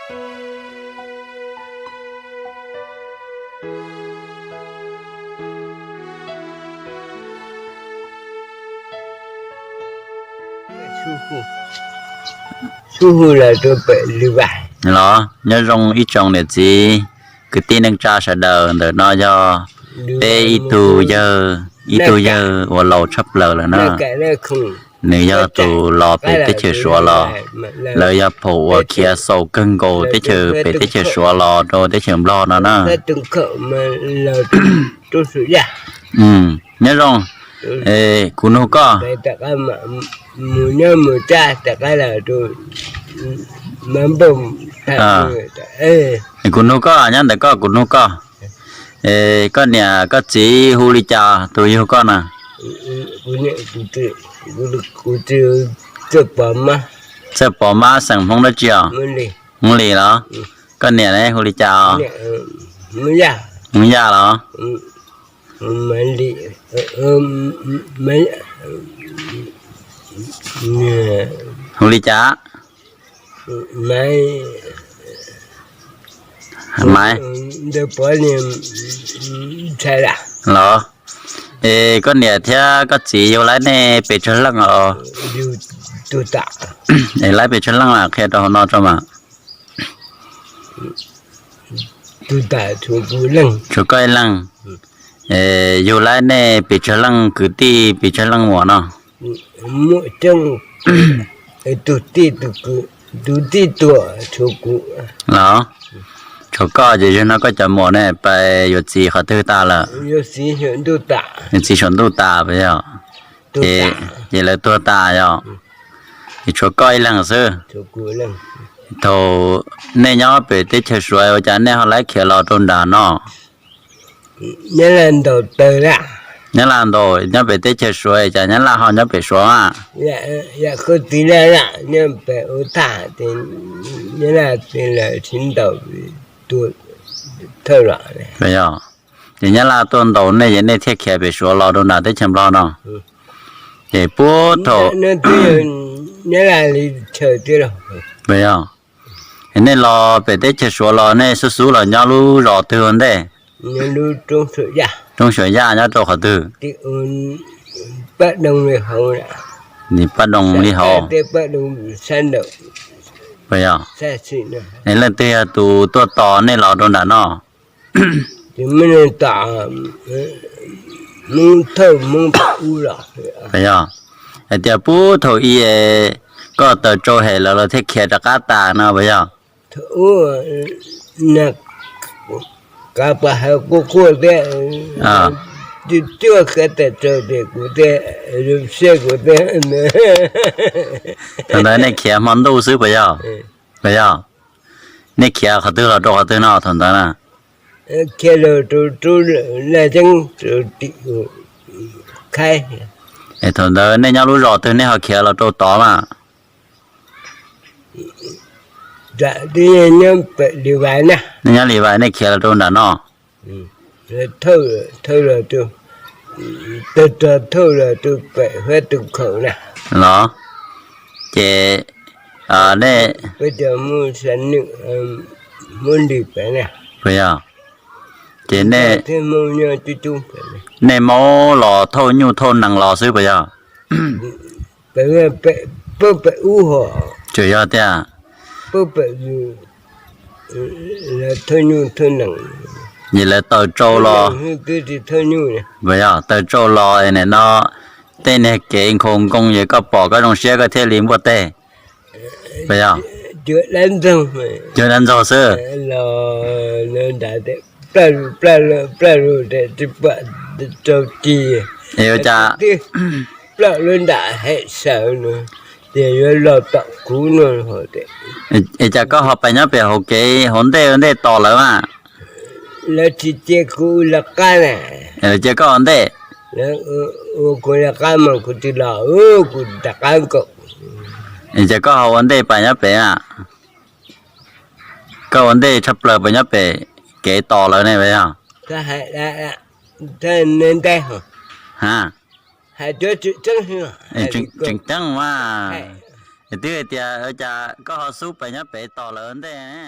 Los nyob zoo ib tsoom niam txiv kwv tij neej tsa sawv daws, ntawm no yog peb ib tug yawg, ib tug yawg uas laus tshaj plaws lawm na. Nws yog tus los pem teb chaws Suav los, lawv yog phaum uas khiav xaus kawg nkaus teb chaws pem teb chaws Suav los rau teb chaws Nplog no na. Nyob zoo, kuv nug koj, kuv nug koj nyob ntawm koj, kuv nug koj, koj niam koj txiv hu li cas tus yug koj na? Txawj Pov Mab xeem Hmoob dab tsi os? Hmoob Lis los? Koj niam ne hu li cas os? Hmoob Yaj los? Hu li cas? Maiv. Los, es koj niam thiab koj txiv yug laib nej pes tsawg leej os? Es laib pes tsawg leej mas qhia rau hauv no tso mas. Tshuav koj ib leeg. Yug laib nej pes tsawg leej kwv tij pes tsawg leej muam no? Los, tshuav koj ces yog no koj cov muam ne pais yuav txiv qhov twg tas lawm? Yuav txiv saum ntuj tas puas yog? Ces lawv tuag tas yog? Ces tshuav koj ib leeg xwb. Thaum nej nyob pem teb chaws Suav ua cas nej ho laib khiav los rau nram no? Nyab Laj ntaus tawg la. Nyab Laj ntaus nyob pem teb chaws Suav, cas Nyab Laj ho nyob pem Suav a? Yam koj txiv la la nyob pem ua thaj, Nyab Laj txiv lawv tsis ntaus, tua thawj los. Yog, ces Nyab Laj tuaj ntaus nej ces nej thiaj khiav pem Suav los rau nram teb chaws Nplog no. Ces puag thaum Nyab Laj li chaw tiag los. Yog, nej los pem teb chaws Suav los nej xub xub los nyob lub zos twg ua ntej? Roob Suav Yaj nyob rau qhov twg? Nim Paj Doo li hauv. Yog, leej twg yog tus tuaj tos nej los rau nram no? Yog, hais tias puag thaum i koj taws tsau hem lawv los thiaj khiav rov qab tas no puas yog? Ua, kuv quaj quaj thiab, cuaj cuaj khiav taws tsau ces kuv thiaj zoo siab kuv thiaj. Thaum ntawd nej khiav hmo ntuj xwb puas yog? Puas yog? Nej khiav qhov twg los rau qhov twg no thaum ntawd na? Khiav los rau rub laj zeeb rau tim khaib. Es thaum ntawd nej nyob lub zos twg nej ho khiav los rau tod mas? Nej nyob Li Vais, nej khiav los rau nram no. Thawj los, tag tag thawj los rau pem huab tus khaum na. Los, ces nej, puab cov Hmoob Sa Nwm, Hmoob Lis pem na. Puas yog? Ces nej, nej Hmoob los thauj nyuj thauj nees los xwb puas yog? Puab pem ub ho. Tsuas yog tiag. Puab pem, thauj nyuj thauj nees. Ces lawv taws tsau los, puas yog, taws tsau los nim no tej niag kev nkhaus nkoos ces koj pom koj zoo siab koj thiaj li npuaj teg. Puas yog? Cuag dab ntxaug xwb. Plaj lug tsis pom rau ci. Es ua cas, plaj lub nram hem sawv no, ces yuav los tom kuv no. Es cas koj ho pais nyob pem hauv kev hauv ntej ua ntej tos lawv mas? Lawv tsis cia kuv los qab na. Lawv cia koj ua ntej. Ua kuv los qab mas kuv tsis los, kuv rov qab nkaus. Es cas koj ho ua ntej pais nyob pem a? Koj ua ntej tshaj plaws pais nyob pem kev tos lawv ne puas yog? Tseem ceeb mas. Twb hais tias ua cas koj ho xub pes nyob pem tos lawv ua ntej ne?